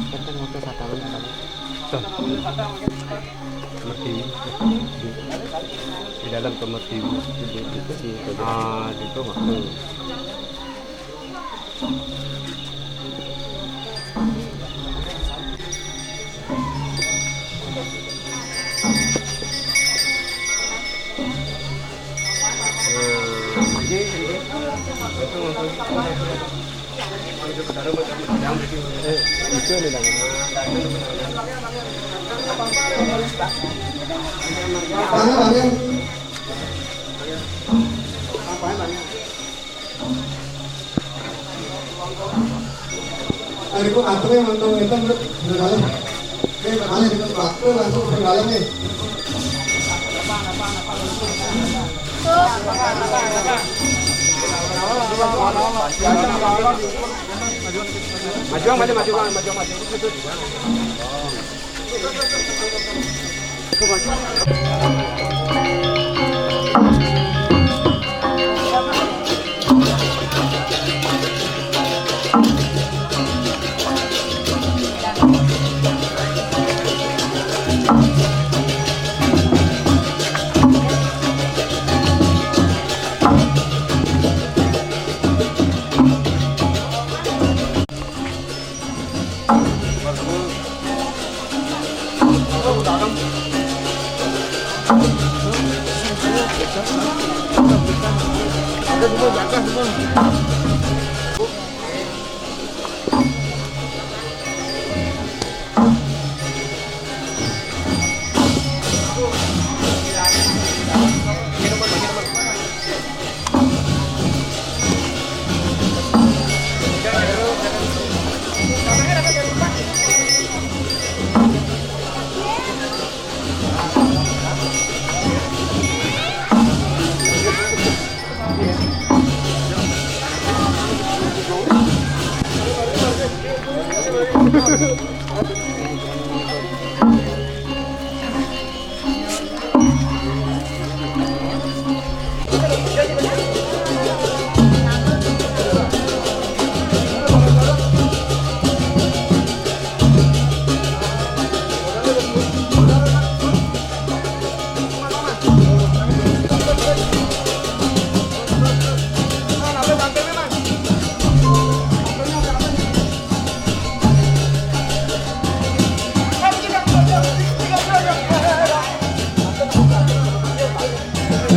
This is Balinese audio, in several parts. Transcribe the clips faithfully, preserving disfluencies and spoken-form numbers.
Kita ngopi satu lagi. Tuh. Mertiwi. Di, di dalam ke Mertiwi. Di, di, itu di, ah, di itu, Mak. Dari ku atuh yang nonton itu, Bro, udah dalam. Oke, beralih dengan waktu langsung ke dalam nih. Maju, maju, maju, maju, maju.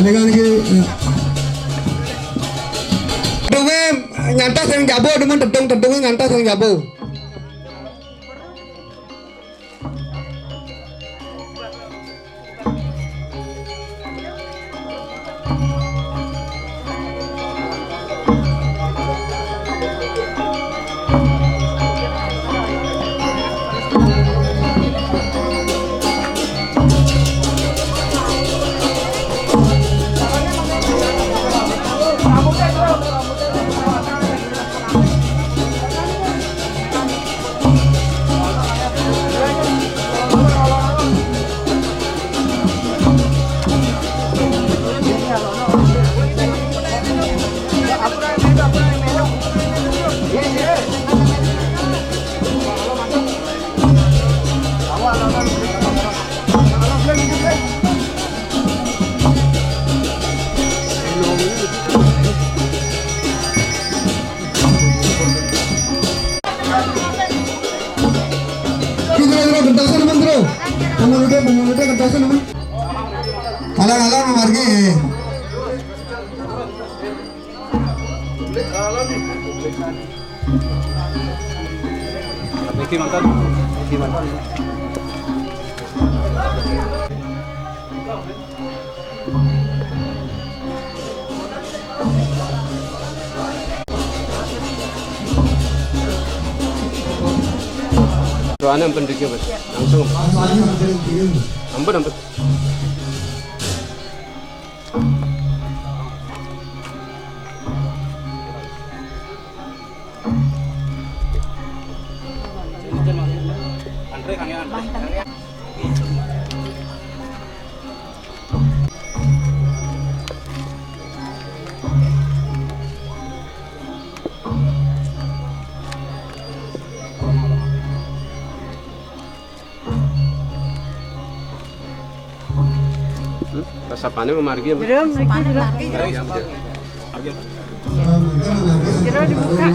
Dengan ki, tedunge nyantah sing jaba, demen tedung, tedunge nyantah sing jaba. Kira-kira gentasan, teman, bro. Pemulutnya, pemulutnya gentasan, teman. Alang-alang memargi. Iki mantan, iki mantan. Doanya ampun dikit, Mas. Langsung. Ampun, ampun. Hmm? Resepane memargi apa? Jero mriki, jero. Memargi apa? Jero dibuka.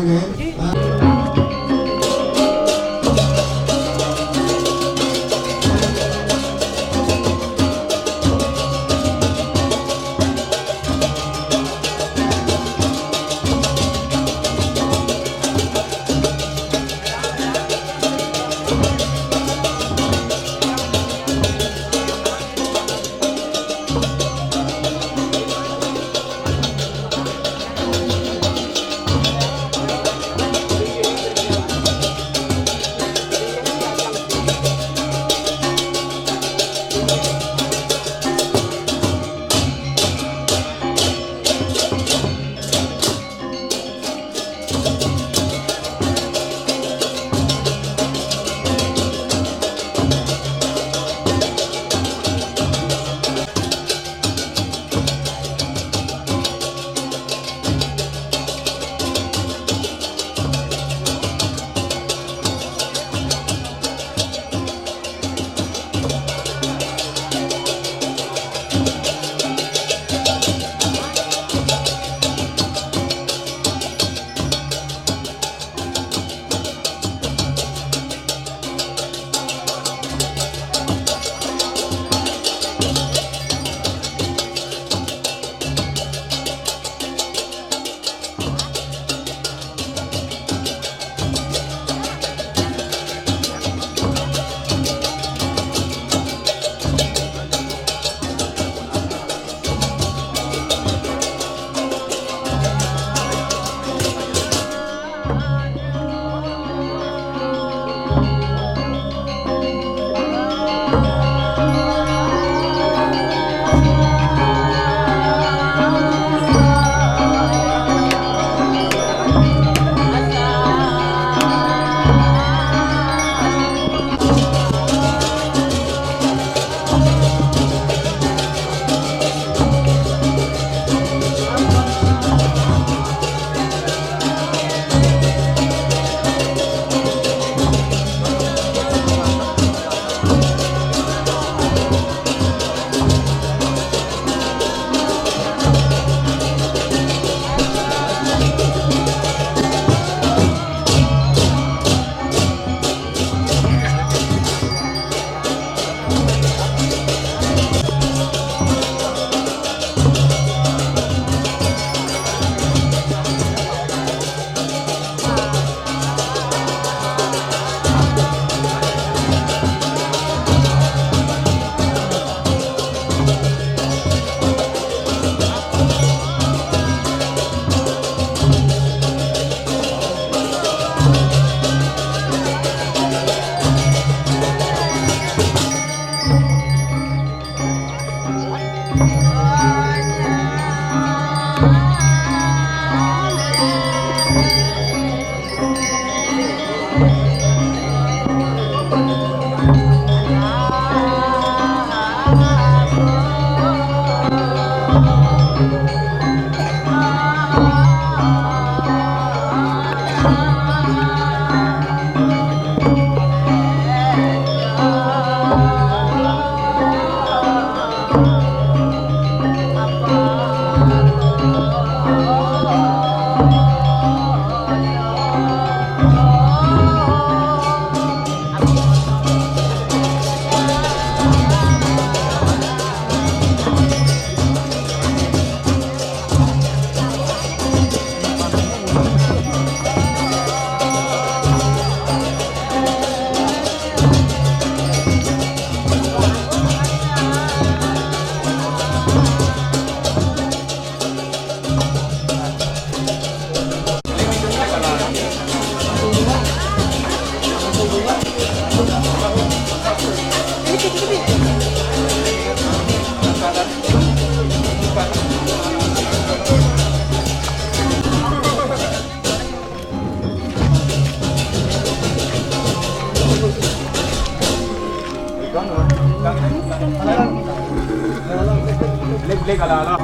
Kalau, kalau.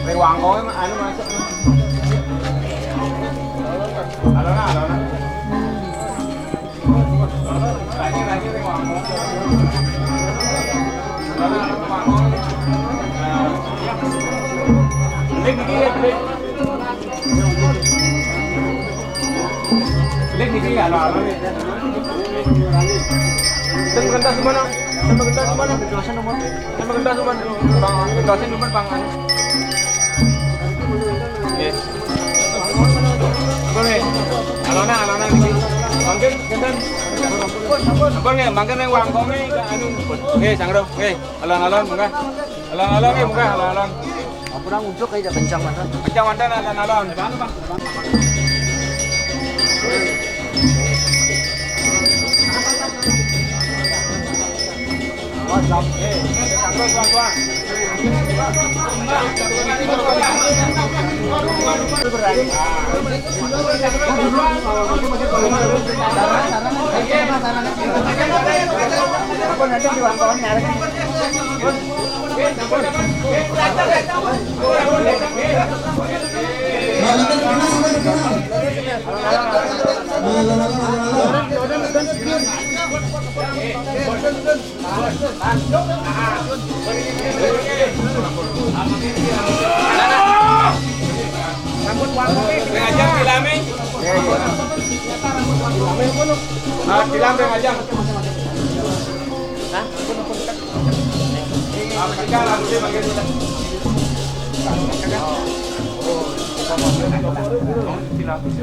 Ring wangkonge anu masuk. Alona, alona. Lagi, lagi ring wangkong. Alona, ring wangkong. Nah. Klik iki ya, klik. Klik iki ya, alona. Sing pentas mana? Sing pentas mana? Sing pentas mana? Bang, pentasin nomor, Bang. Nggih. Apa nih? Alona, alona niki. Mangkin, sinten? Ampun nggih, mangkin ning wangkonge, anu. Nggih, sangro. Nggih, alon-alon munggah. Alon-alon nggih munggah, alon-alon. Ampun, ngunjuk aja kencang banget. Kencang banget, alon-alon. Ring ajang tilami. Ah, tilam ring ajang. Ah, pecikang rambutnya makin.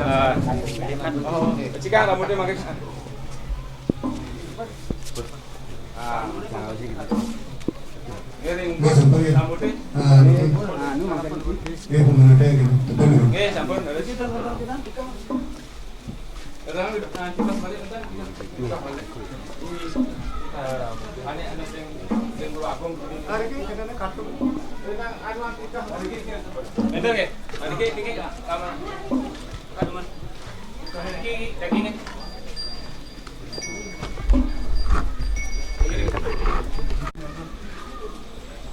Ah, pecikang rambutnya makin. Ah, ngiring. Nggih, sampun, nggih. Rambutnya. Ah, nggih. Nggih, pemenangnya nggih. Betul, nggih. Nggih, sampun. Terus. Terus, ah, kita balik, bentar. Kita balik. Ini, eh, ane, ane sing, sing Pulau Agung. Hari ini katanya kartu. Bentar, nggih. Hari ini, nggih. Sama. Aduh, Man. Iki dagingnya.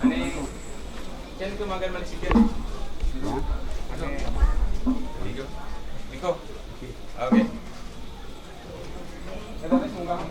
Ini, Jen, itu makan manis sedikit. Oke. Niko. Niko. Oke. Kita tes muka.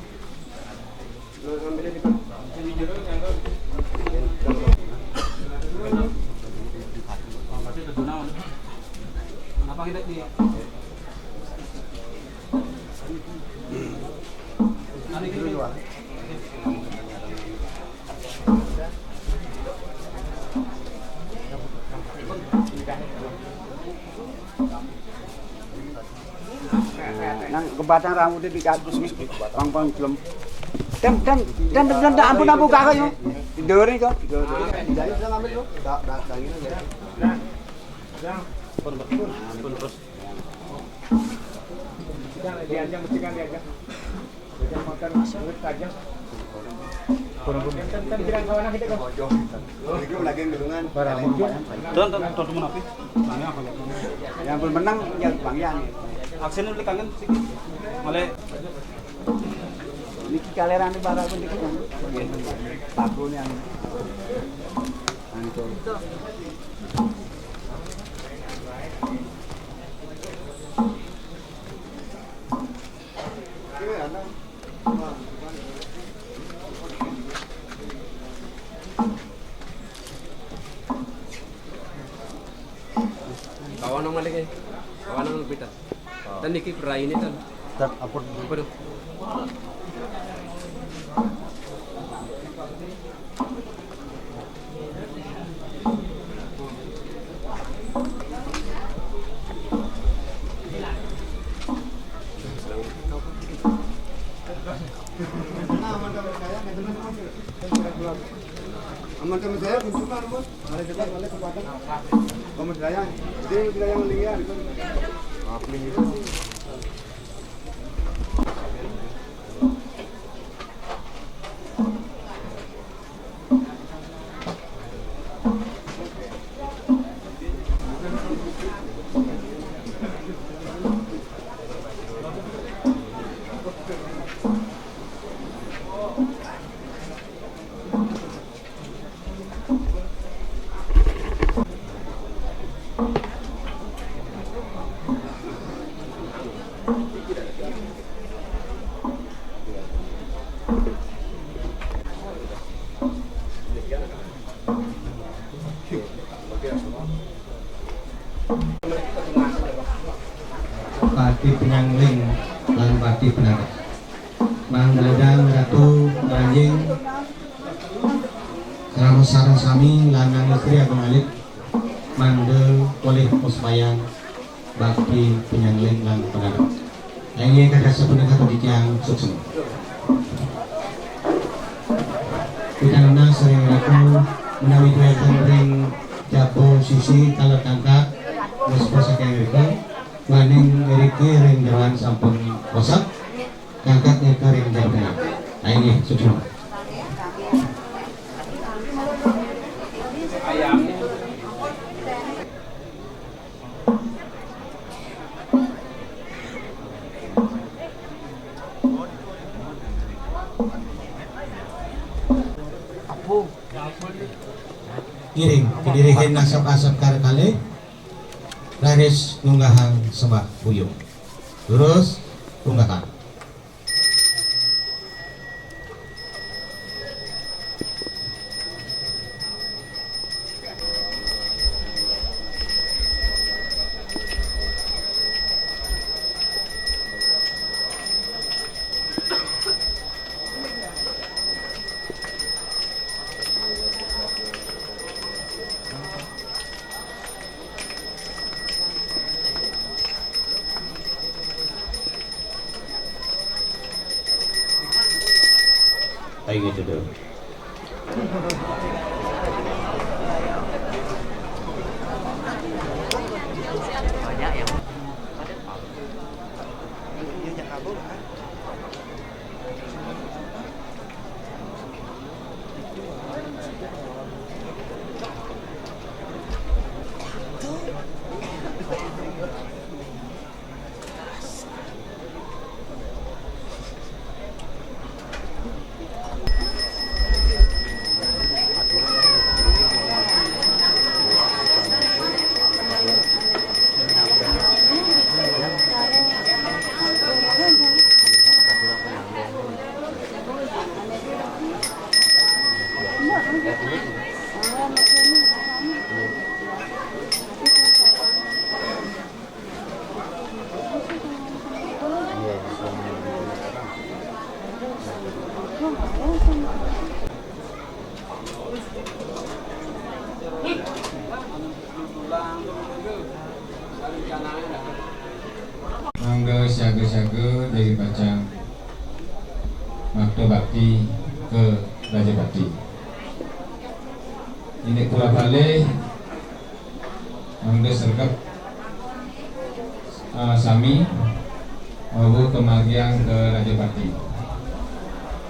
Nang kebatang rambutnya di katus, pang-pang gelem. Dan, dan, dan, dan, dan, ampun, ampun, kakak, yo. Tidur nih, kok. Tidur, tidur. Jadi, bisa ngambil, tuh. Dak, dak, dak, gitu, ya. Pun, pun, pun, terus. Jangan diajak, mesti kan diajak. Don, don, don, don, don, api? Yang belum menang, ya, Bang Yan. Aksine lebih kangen sih. Malah niki kaleran para pun dikit. Paku nih, anu. Anu, tuh. Kawan nang malik, eh. Kawan nang pita. Dan niki berai ini, dan. Dan ampun. Ampun. Aman kami saya, bentuk kan, Bos. Ada juga, ada kekuatan. Kamu saya, jadi wilayah yang liar. Maaf, ini. Pati Penyangling lan Pati Penada. Mangda ledang Ratu Maranjing, sareng-sareng sami lanang istri agung alit, mangda polih masembahyang bakti penyangling lan penada. Inggih, kados sapunika titiang suksma. Pitadonan sareng Ratu menawi wénten ring jaba sisi kala kangkat, mespa saking rika, waning iriki ring jeroan sampun kosek, kangkat nika ring jaba tengah. Inggih, suksma. Ngiring, kedirihin asap-asap kara kalih, raris ngunggahang sembah buyung. Terus, ngunggahang. Ayo gitu dong. Mangga siaga-siaga Dewi Pacang. Makta bakti ke Rajapati. Indik pura palih, mangda sregep, ah, sami, wau kamargiang ke Rajapati.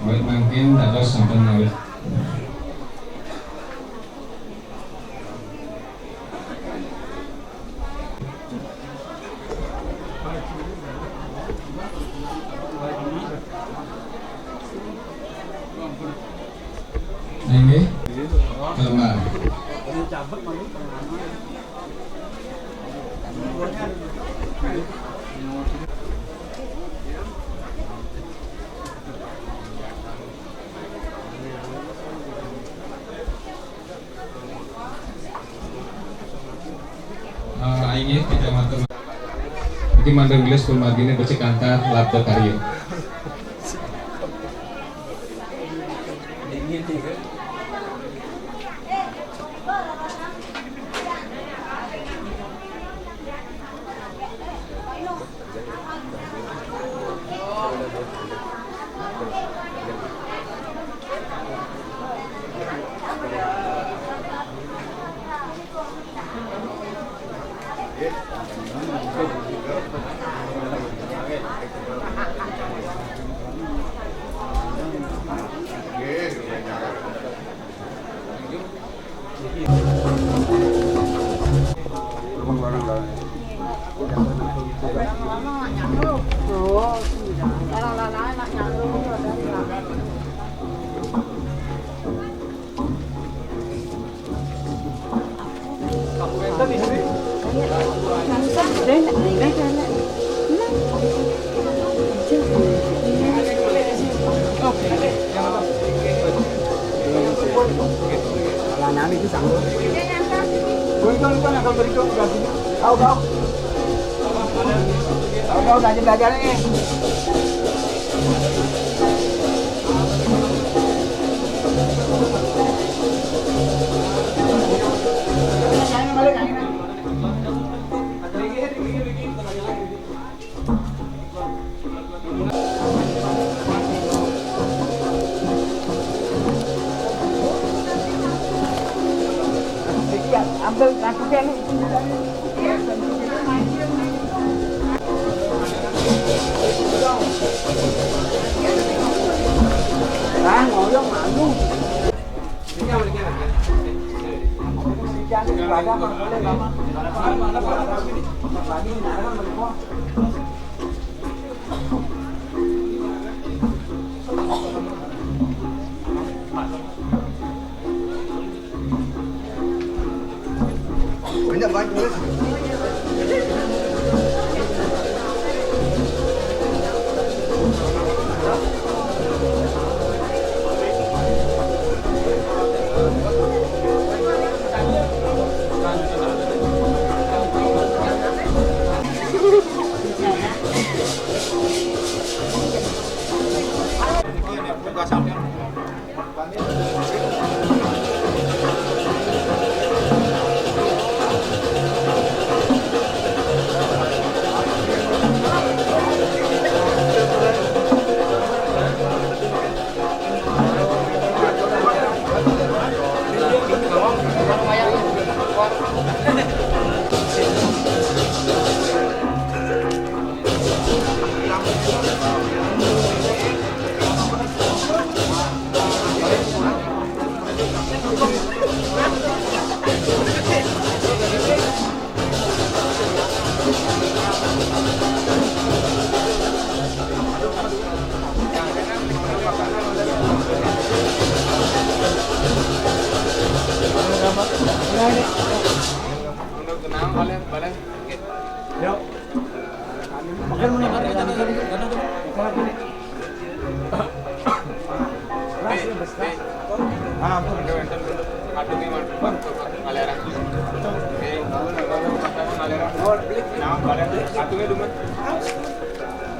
Awit mangkin dados sampun ngawit. Inggih, kelembar. Ah, inggih, kita matur. Iki mandeng gelis pun margine becik antar labda karya. Berikut, berikut, yang berikut, udah sini. Tahu, tahu. Tahu, tahu, belajar, belajar nih. Ambil rambutnya lu. Ah, ngoyong malu. Banyak banget.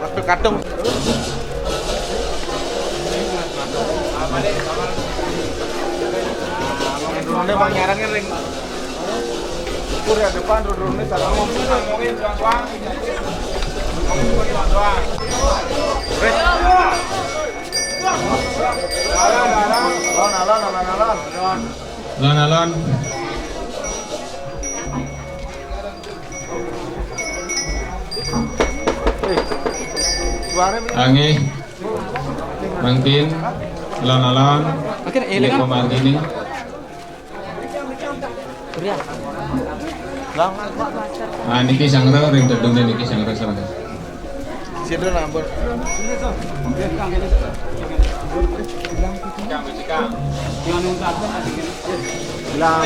Waktu kadung. Ini Bang nyarangnya ring. Kur ya depan, drone-nya salah. Ngomongin, ngomongin, tuang-tuang. Ngomongin, tuang-tuang. Alon, alon, alon, alon. Alon, alon. Angge. Mangkin. Alon, alon. Oke, eh, ini kan. Pemargini. Ah, niki sangro, ring tedung niki sangro, sangro. Sini ampun. Bilang.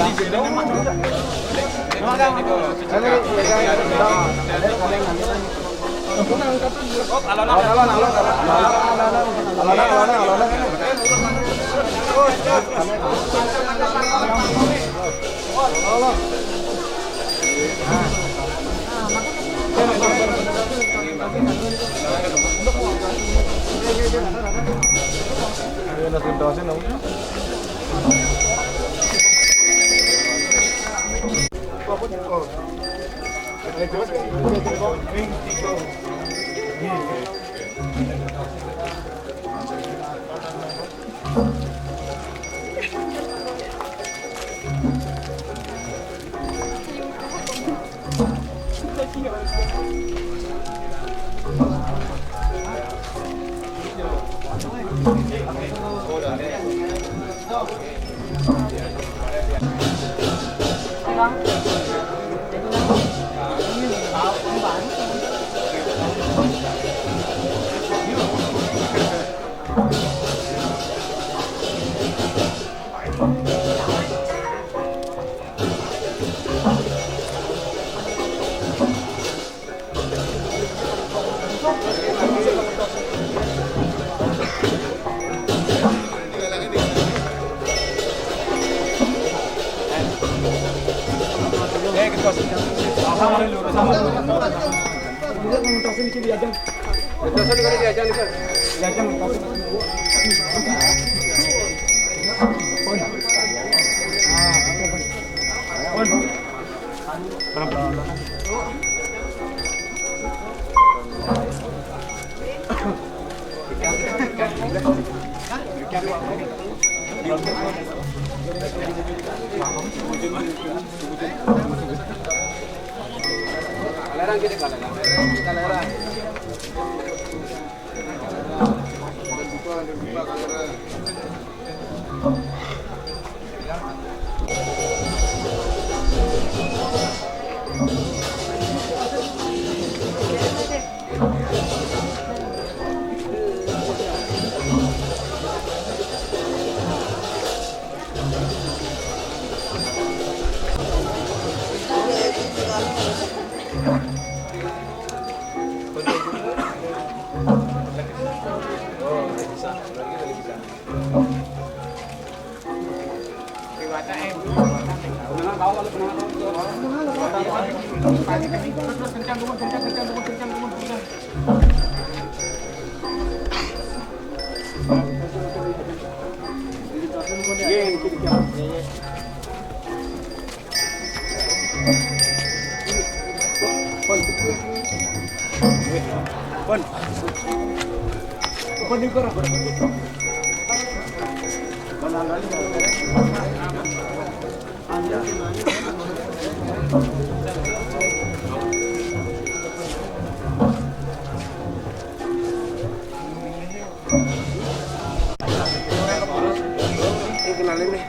Ini kenalin nih.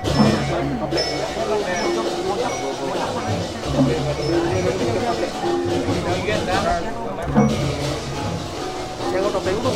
Yang topeng tuh.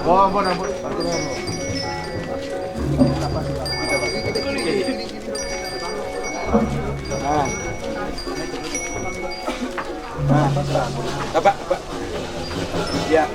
Oh, ampun, ampun. Nah. Nah, Pak. Ya.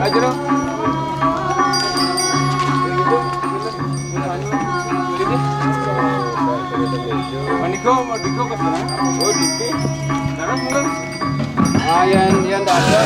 Ayo, dong. Maniko, maniko ka sana. Oh, dito. Sarap mo. Ah, yan, yan, dada.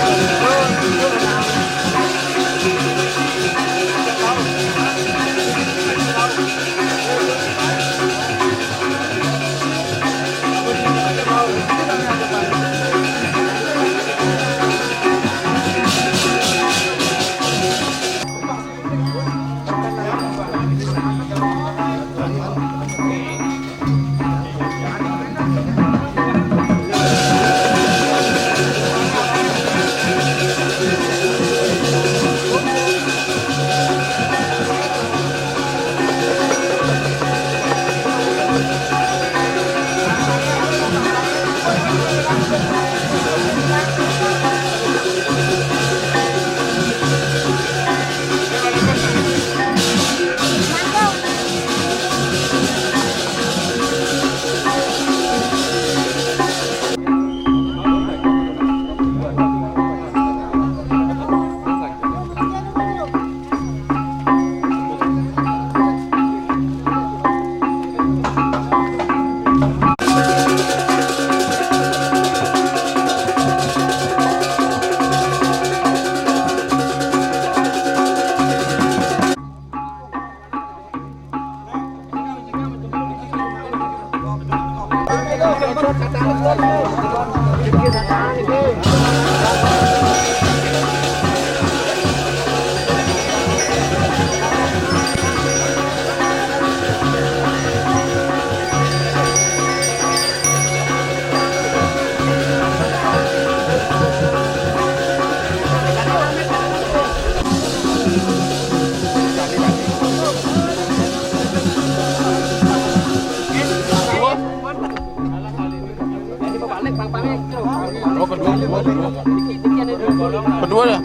Oh, kedua, kedua, kedua. Kedua ya?